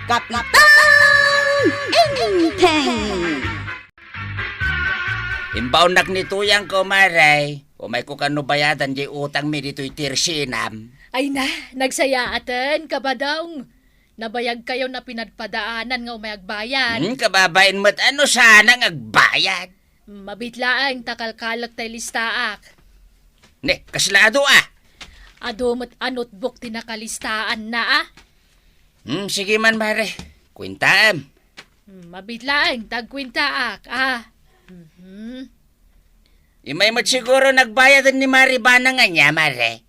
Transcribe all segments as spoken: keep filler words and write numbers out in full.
Kapitan Enteng! Imbaonnak ni Tuyangko, Mare. Umayko kano bayadan diay utangmi ditoy tersenam. Ay na, nagsayaaten, Kabadong. Nabayagkayon a pinadpadaanan nga umay agbayad. Hmm, kababain met, ano sana nga agbayad? Hmm, mabit laeng ta kalkalek tay listaak. Ne, kasla adu a? Adu met a notebook ti nakalistaanna a. Hmm, sige man, Mare. Kuentaem. Hmm, mabit laeng ta agkuentaak a. Mhm. Imay met siguro nagbayad ni Mari Banang ania, Mare?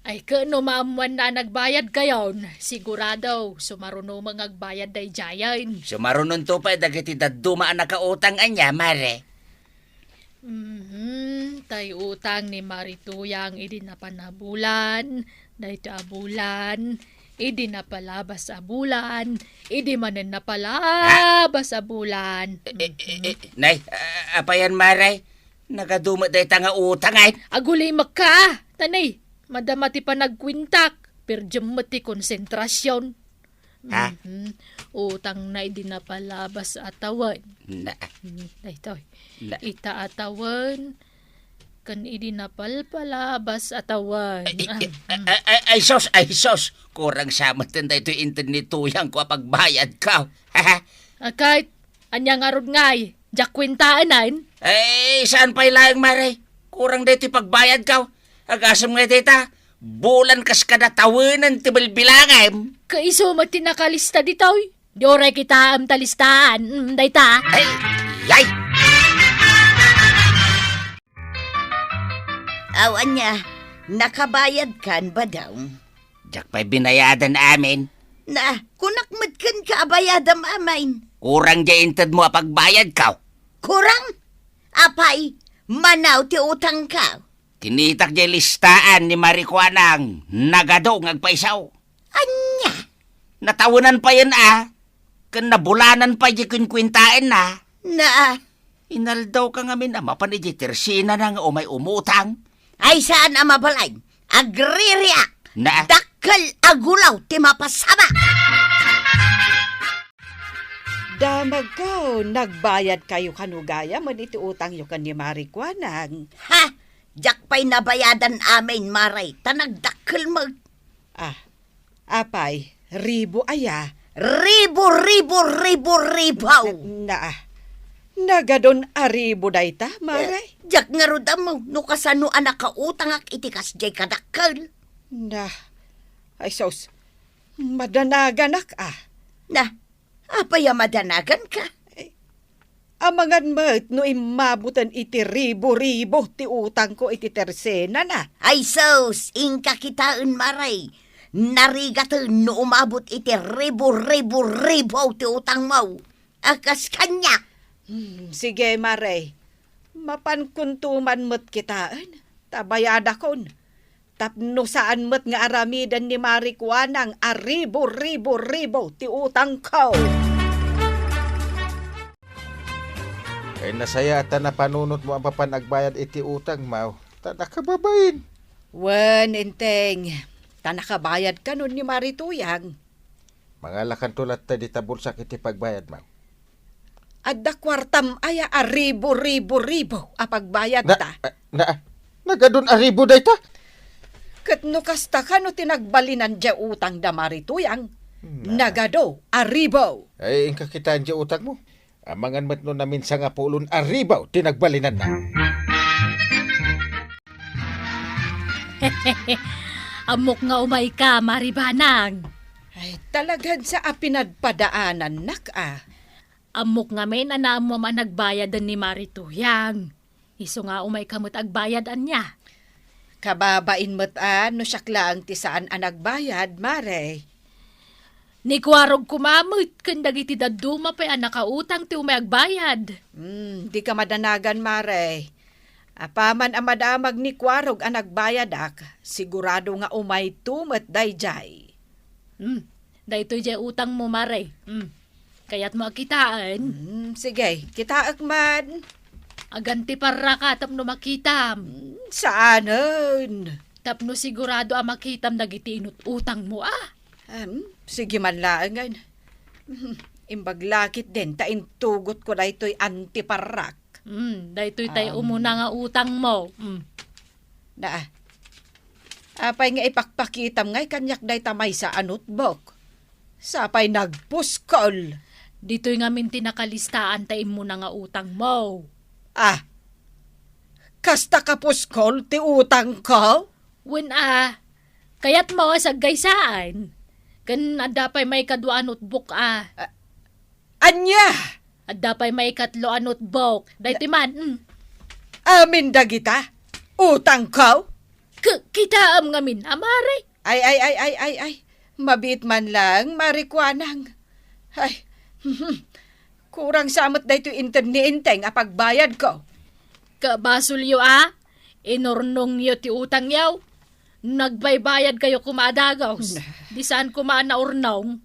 Ay, ket no maammoanna a nagbayadkayon, sigurado, sumaruno met nga agbayad daydiayen. Sumarunonto pay dagiti dadduma a nakautang ania, Mare? Mhm, tay utang ni Mari Tuyang idi napan a bulan, daytoy a bulan, idi napalabas a bulan, idi manen napalabas a bulan. Eh, eh, eh, eh, Mhm. Nay, a-, apayan, Mare? Nagadu met dayta nga utang, ay? Agulimekka, ta nay, madama ti panagkuentak, perdiem met ti konsentrasion. Ha? Mhm. Utangna idi napalabas a tawen. Na. Mhm. Daytoy. Na. Ita a tawen, ken idi napalpalabas a tawen. Ay, ay, Ah, ay, mhm. ay, ay, ay, sus, ay, sus. Kurang sa met daytoy inted ni Tuyangko a pagbayadko. Ket, ania ngarud ngay? Diak kuentaenan? Eh, saan pay laeng, Mare? Kurang daytoy pagbayadko. Agasem ngay dayta, bulan kas kada tawenen ti bilbilangem. Kaiso met ti nakalista ditoy. Di uray kitaem ta listaan, mm, dayta. Ay, yay! Aw, ania, nakabayadkan, Badong? Diak pay binayadan amin. Na, kunak met kenka a bayadam amin. Kurang diay intedmo a pagbayadko. Kurang? Apay, manaw ti utangko. Kinitak diay listaan ni Mari Kuanang, nagadu nga agpaiso. Ania? Natawenan payen a, ken nabulanan pay diay kuenkuentaenna. Na. Inaldawka ngamin a mapan idiay tersenana nga umay umutang. Ay, saan a mabalin? Agririak. Na? Dakkel a gulaw ti mapasama. Damagko, nagbayadkayo kano gayam iti utangyo ken ni Mari Kuanang? Ha? Diak pay nabayadan amin, Mare, ta nagdakkel met. Ah, apay, ribu aya? Ribu, ribu, ribu, ribu! Na, na, nagadun a ribu dayta, Mare? Eh, diak ngarud ammo no kasano a nakautangak iti kasdiay kadakkel. Na, ay sus, madanaganak, ah. Na, apay a madanaganka? Eh, amangan met no immaboten iti ribu-ribu ti utangko iti tersenana. Ay sus, inka kitaen, Mare. Narigaten no umabot iti ribu-ribu-ribu ti utangmo. A kas kaniak. Hmm, sige, Mare. Mapankonto man met kitaen, ta bayadakon. Tapno saan met nga aramiden ni Mari Kuanang a ribu, ribu, ribu ti utangko. Ay, nasayaat ta napanunotmo a mapan agbayad iti utangmo, ta nakababain. Wen, Enteng, ta nakabayad kanon ni Mari Tuyang. Mangalakanto latta dita bulsak iti pagbayadmo. Adda kuartam aya a ribu-ribu-ribu a pagbayadta? Na, na, nagadun a ribu dayta? Ket no kasta, kano ti nagbalinan diay utang da Mari Tuyang? Na. Nagadu a ribu. Ay, inka kitaen diay utangmo. Amangan met no namin sangapulon a ribu ti nagbalinanna. Ammok nga umayka, Mari Banang. Ay, talagan sa a pinadpadaanannak, ah. Ammok ngamin a naammoam a nagbayaden ni Mari Tuyang. Isu nga umayka met agbayad ania? Kababain met a no siak laeng ti saan a nagbayad, Mare. Ni Kuarog koma met ken dagiti dadduma pay a nakautang ti umay agbayad. Hmm, dika madanagan, Mare. Apaman a madamag ni Kuarog a nagbayadak, sigurado nga umayto met daydiay. Hmm, daytoy diay utangmo, Mare. Hmm, kayatmo a kitaen? Hmm, sige, kitaek man. Agantiparraka tapno makitam. Hmm, saanen. Tapno sigurado a makitam dagiti inut-utangmo, a. Em, sige man laengen. Imbag la ketdin ta intugotko daytoy antiparrak. Mm, daytoy tay Am. umuna nga utangmo. Mm. Na, apay nga ipakpakitam ngay kaniak dayta maysa a notebook? Sapay nagpuskol. Ditoy ngamin ti nakalistaan ta immuna nga utangmo. Ah, kasta kapuskol ti utangko? Wen a, kayatmo a saggaysaan. Ken adda pay maikadua a notebook a. Ah, ania? Adda pay maikatlo a notebook. Daytoy man, mm. Amin dagita? Utangko? K-, kitaem ngamin, a, Mare. Ay, ay, ay, ay, ay, ay. Mabiit man lang, Mare Kuanang. Ay, kurang sa met daytoy inted ni Enteng a pagbayadko. Kabasolyo a, inurnongyo ti utangyo. Nagbaybayad kayo koma a dagus. Nah. Di saan koma a naurnong.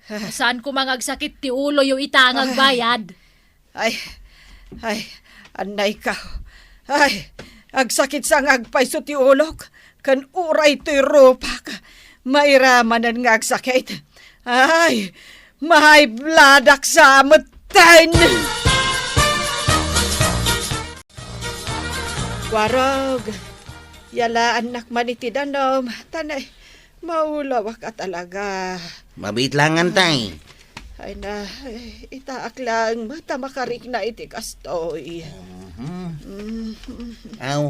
Ah. Saan koma nga agsakit ti uloyo ita nga Ay. agbayad. Ay, ay, annay ka. Ay, agsakit sa nga agpayso ti ulok. Ken uray toy rupak. Mairamanen nga agsakit. Ay, mahaybladak sa metten. Warog, yalaannak man iti danum, ta na-, maulawak a talaga. Mabiit langan, tay. Ay na, ay, itaak lang, ta makarikna iti kastoy. Mhm. Mm. Aw,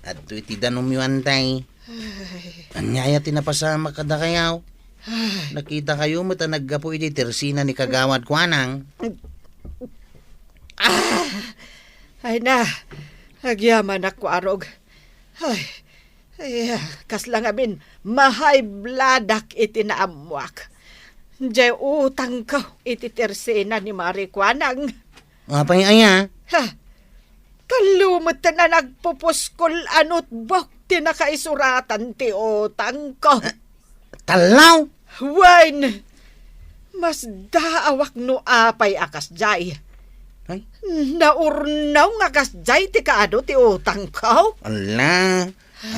adto iti danumyo, antay. Ay. Ania aya ti napasamak kadakayo? Ay. Nakitakayo met a naggapu iti tersina ni Kagawad Kuanang. Ah! Ay na, agyamanak, Warog. Ay, ay, kasla ngamin, mahaybladak iti naammuak. Jay utangko iti tersina ni Mare Kuanang. Apay aya? Ha? Tallo met a nagpupuskol a notebook ti nakaisuratan ti utangko. Ah, tallo? Wen, masdaawak no apay a kasjay. Ay? Naurnaw nga kasjay ti kaadu ti utangko. Ala,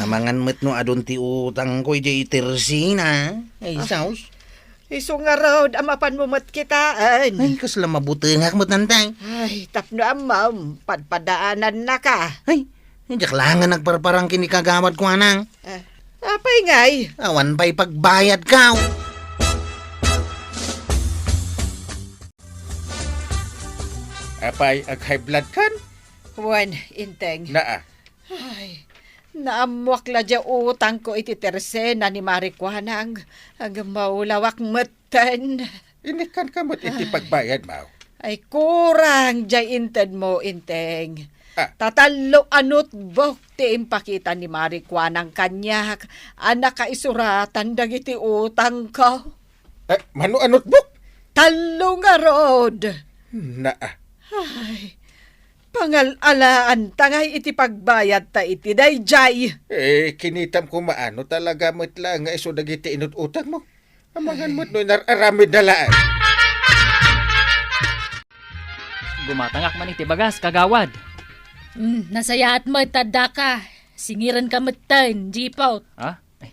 amangan met no adun ti utangko idiay tersina. Ay, Ah. sus. Isu ngarud a mapanmo met kitaen. Ay, kasla mabutengak met, antay. Ay, tapno ammom, padpadaanannaka. Ay, diak la nga nagparparang ken ni Kagawad Kuanang. Ah, apay ngay? Awan pay pagbayadko. Apay, ag-high blood kan? Wen, Enteng. Naa. Ay, naammuak la diay utangko iti tersena ni Mare Kuanang. Agmaulawak metten. Inikkanka met iti Ay. pagbayadmo. Ay, kurang diay intedmo, Enteng. Ah. Ta tallo a notebook ti impakita ni Mare Kuanang kaniak a nakaisuratan dagiti utangko. Eh, mano a notebook? Tallo ngarud. Naa. Ay, pangal-alaanta ngay iti pagbayadta iti daydiay. Eh, kinitam koma no talaga met laeng nga isu dagiti inut-utangmo. Amangan met no inar-aramidna laeng. Gumatangak man iti bagas, kagawad. Mm, nasayaat met ta addaka. Singirenka metten, Jipot. Ha? Eh,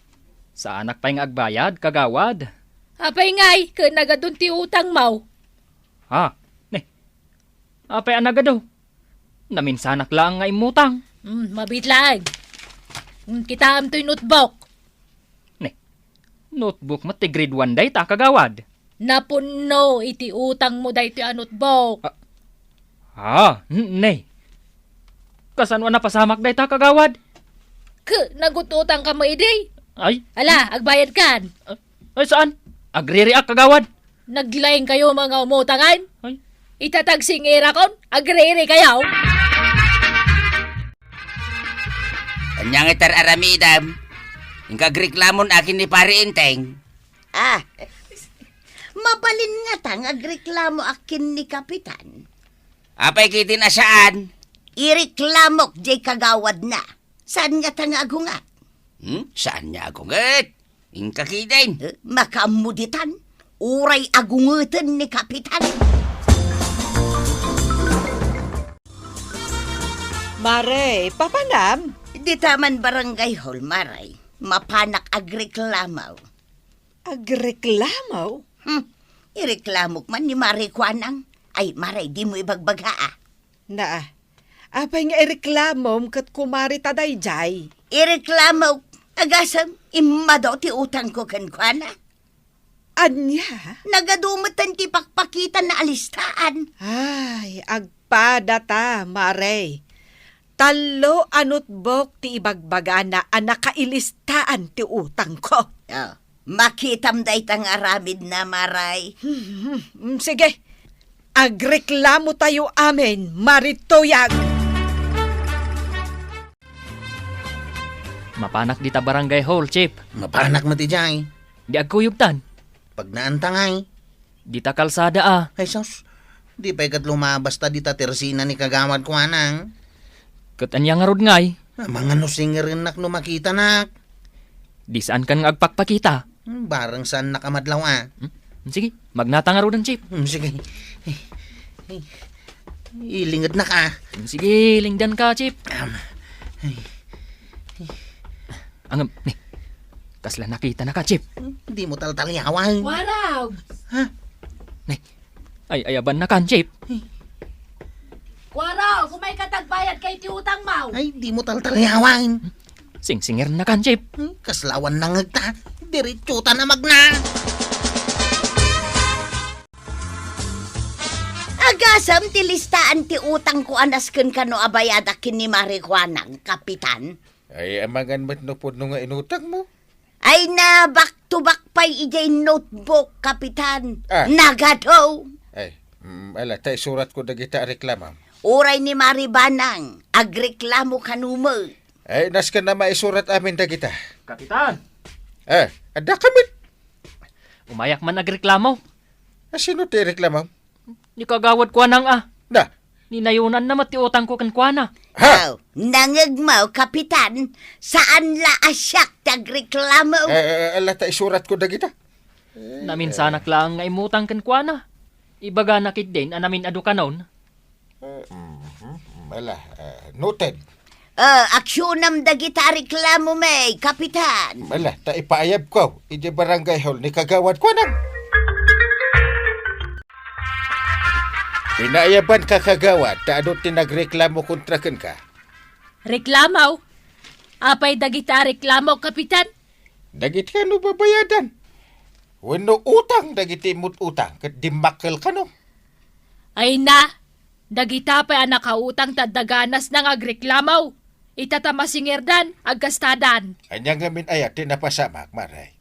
saanak pay nga agbayad, kagawad. Apay ngay, ket nagadun ti utangmo? Ha? Ne, apay a nagadu? Naminsanak laeng nga immutang. Hmm, mabiit laeng. Hmm, kitaem toy notebook. Ne, notebook met ti grade one dayta, kagawad. Napunno iti utangmo daytoy a notebook. Ah, ah, n-, ne. Kasano a napasamak dayta, kagawad? Ke, nagututangka mo idi. Ay. Ala, agbayadkan. Ah, ay, saan? Agririak, kagawad. Naglaing kayo, mga umutangan? Ay. Ita ta agsingirakon, agriri kayo. Ania nga itar-aramidem? Inka agreklamon akin ni Pari Enteng. Ah, mabalin nga ta nga agreklamo akin ni Kapitan. Apay kitin a saan? Ireklamok jay kagawadna. Saan nga ta nga agunget? Hmm? Saan nga agunget? Inka kiden. Eh, makaammo ditan. Uray agungeten ni Kapitan. Mare, papanam? Dita man barangay hall, Mare. Mapanak agreklamo. Agreklamo? Hmm. Ireklamok man ni Mare Kuanang. Ay, Mare, dimo ibagbaga, a. Na, apay nga ireklamom ket kumari ta daydiay? Ireklamok, agasem, immadu ti utangko kenkuana. Ania? Nagadu metten ti pakpakitan a listaan. Ay, agpadata, Mare. Tallo a notebook ti ibagbagana a nakailistaan ti utangko. Oh, makitam dayta nga aramidna, Mare. Hmm, sige. Agreklamotayo amin, Mare Tuyang. Mapanak dita barangay hall, Chief. Mapanak met idiay. Di agkuyogtan. Pagnaanta ngay. Dita kalsada, a. Ay, sus. Di pay ket lumabas ta dita tersina ni Kagawad Kuanang. Ket ania ngarud ngay? Ah, mangano singerennak no makitanak? Di saankan nga agpakpakita. Hmm, bareng saannak a madlaw, a. Hmm? Sige, magnata ngaruden, Chief. Hmm, sige. Ilingednak, a. Hmm, sige, lingdanka, Chief. Am. Angem, ni. Kasla nakitanaka, Chief. Hmm, dimo taltaliawan. Warag! Ha? Ni. Ay, ayabannakan, Chief. Warag, umayka ta agbayadka iti utangmo. Ay, dimo taltaliawan. Singsingernakan, Chief. Hmm, kasla awan nangegta. Diretsotan a magna. Agasem ti listaan ti utangko a nasken kano a bayadak ken ni Mare Kuanang, Kapitan. Ay, amangan met no pudno nga inutangmo. Ay na, back to back pay idiay notebook, Kapitan. Ah. Nagadu. Ay, mm, ala, ta isuratko dagita a reklamo. Uray ni Mare Banang, agreklamo kano met. Ay, nasken a maisurat amin dagita. Kapitan! Eh, adda kami. Umayak man agreklamo. A, sino ti reklamo? Ni Kagawad Kuanang, a. Na? Ni nayunanna met ti utangko kenkuana. Ha? Aw, nangegmo, Kapitan. Saan la a siak ti agreklamo. Eh, eh, ala ta isuratko dagita. Naminsanak laeng nga immutang kenkuana. Ibagana ketdin a namin-adu kanon. Eh, mhm, ala, eh, noted. Ah, aksionam dagita a reklamo, may, Kapitan. Ala, ta ipaayabko idiay barangay hall ni Kagawad Kuanang. Pinaayabanka, Kagawad, ta adu ti nagreklamo kontra kenka. Reklamo? Apay dagita a reklamo, Kapitan? Dagiti kano babayadan? Wenno utang dagiti immut-utang ket dimmakkel kano? Ay na, dagita pay a nakautang ta adda ganasna nga agreklamo. Ita ta masingerdan, agkastadan. Ania ngamin aya ti napasamak, Mare?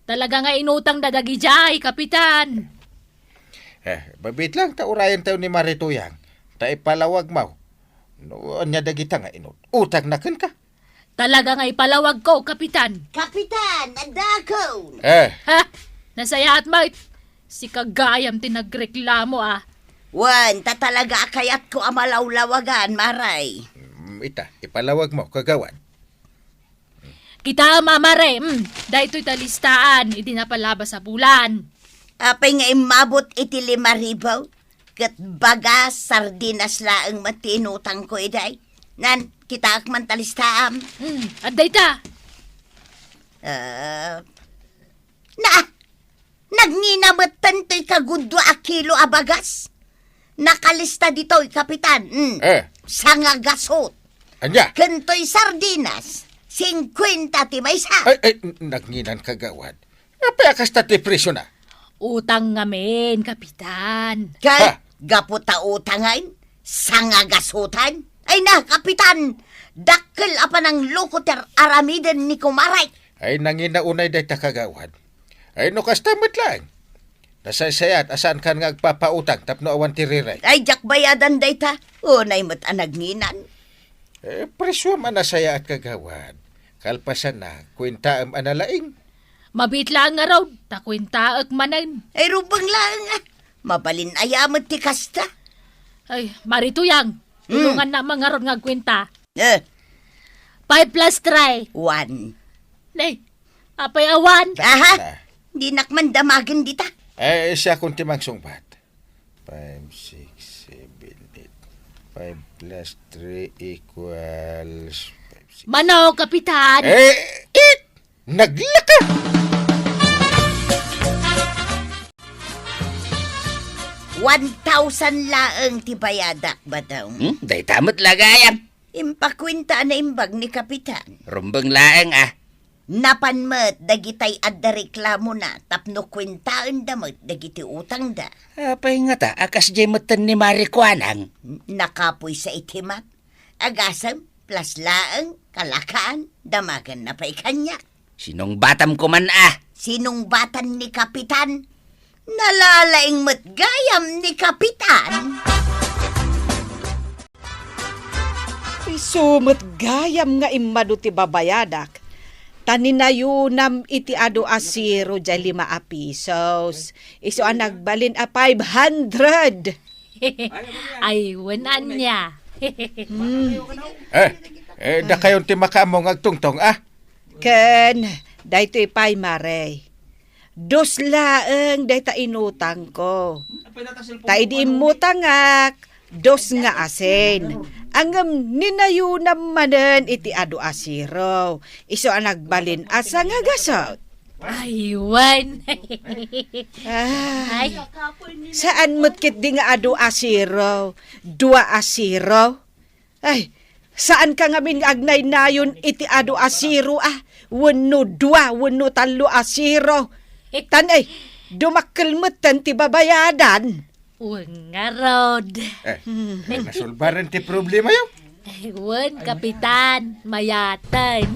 Talaga nga inutangda dagidiay, Kapitan. Eh, mabiit lang ta urayentayo ni Mare Tuyang, ta ipalawagmo no ania dagita nga inut-, utangna kenka. Talaga nga ipalawagko, Kapitan. Kapitan, addakon. Eh. Ha? Nasayaat met. Sika gayam ti nagreklamo, a. Wen, ta talaga a kayatko a malawlawagan, Mare. Mm, ita, ipalawagmo, Kagawad. Kitaem, Mare, mm, daytoy ta listaan idi napalabas a bulan. Apay nga immabot iti lima ribu? Ket bagas, sardinas laeng met ti inutangko idiay. Nan, kitaek man ta listaam. Hmm, adda ita. Ah, na, nagngina metten toy kagudua a kilo a bagas. Nakalista ditoy, Kapitan. Hmm. Eh. Sangagasut. Ania? Ken toy sardinas, singkuenta ti maysa. Ay, ay, nagngina, Kagawad. Apay a kasta ti presiona? Utang ngamin, Kapitan. Kay, ha? Gapu ta utangen, sangagasutan? Ay na, Kapitan! Dakkel a panangloko ti ar-aramiden ni kumarek. Ay, nangina unay dayta, Kagawad. Ay, no kasta met laeng. Nasaysayaat a saankan nga agpapautang tapno awan ti riray. Ay, diak bayadan dayta. Unay met a nagngina. Eh, presuam a nasayaat, Kagawad. Kalpasanna, kuentaem a nalaing. Mabiit laeng ngarud, ta kuentaek manen. Ay, rubeng laeng, a. Mabalin aya met ti kasta. Ay, Mare Tuyang, hmm, tulongannak man ngarud nga agkuenta. Eh. Five plus three. One. Nay, apay a one? Aha? Ah. Dinak man damagen dita. Eh, siakon ti mangsungbat. Five, six, seven, eight. Five plus three equals five, six. Mano, Kapitan? Eh, eight! Naglaka! One thousand laeng ti bayadak, Badong. Hmm, dayta met la gayam. Impakuenta a naimbag ni Kapitan. Rumbeng laeng, ah. Napan met dagitay adda reklamona tapno kuentaenda met dagiti utangda. Apay ngata a kasdiay metten ni Mari Kuanang? N-, nakapuy sa iti mat. Agasem, plas laeng, kalakaan, damagenna pay kaniak. Sinungbatam koman, ah. Sinungbatan ni Kapitan. Nalalaing met gayam ni Kapitan. Isu met gayam nga immadu ti babayadak, ta ninayonam iti adu a zero diay lima a pisos. Isu a nagbalin a five hundred. Ay, wen ania. Hmm. Eh, eh, dakayon ti makaammo nga agtungtong, ah? Ken, daytoy pay, Mare. Dos laeng dayta inutangko. Ta idi immutangak, dos nga asin. Ngem ninayonam manen iti adu a zero. Isu a nagbalin a sangagasut. Ay, wen. Ah, Ay. Saan met ketdi nga adu a zero? Dua a zero? Ay, saanka ngamin nga agnaynayon iti adu a zero, ah? Wenno dua, wenno tallo a zero. Tan, ay, dumakkel metten ti babayadan. Wen ngarud. Eh, eh, nasolbaren ti problemayo? Wen, Kapitan, mayaten.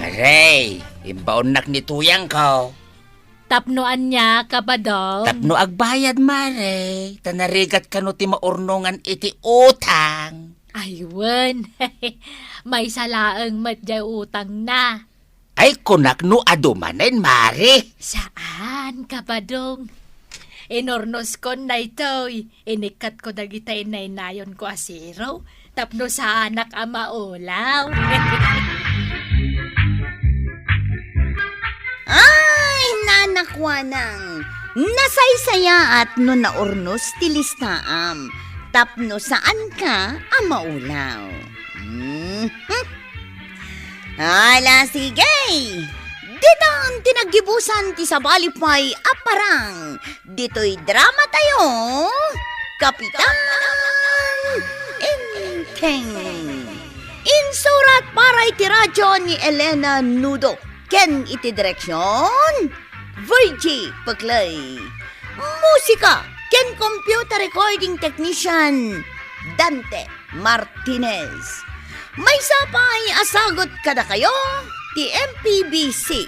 Mare, imbaonnak ni tuyangko. Tapno ania, Kabadong? Tapno agbayad, Mare, ta narigat kano ti maurnongan iti utang. Ay, wen. Maysa laeng met diay utangna. Ay, kunak no adu manen, Mare. Saan, Kabadong. Inurnoskon daytoy. Inikkatko dagita innaynayonko a zero tapno saanak a maulaw. Ay, Nana Kuanang, nasaysayaat no naurnos ti listaam tapno saanka a maulaw. Mhm. Ala, sige! Ditan ti naggibusan ti sabali pay a parang ditoy drama tayo, Kapitan Enteng. Insurat para iti radyo ni Elena Nudo ken iti direksyon, Virgie Peclay. Musika ken computer recording technician, Dante Martinez. Maysa pay a sagut kadakayo ti M P B C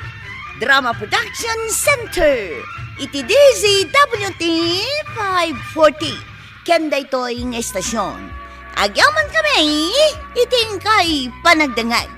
Drama Production Center iti D Z W T five forty ken daytoy nga estasion. Agyamankami iti inkay panagdengngeg.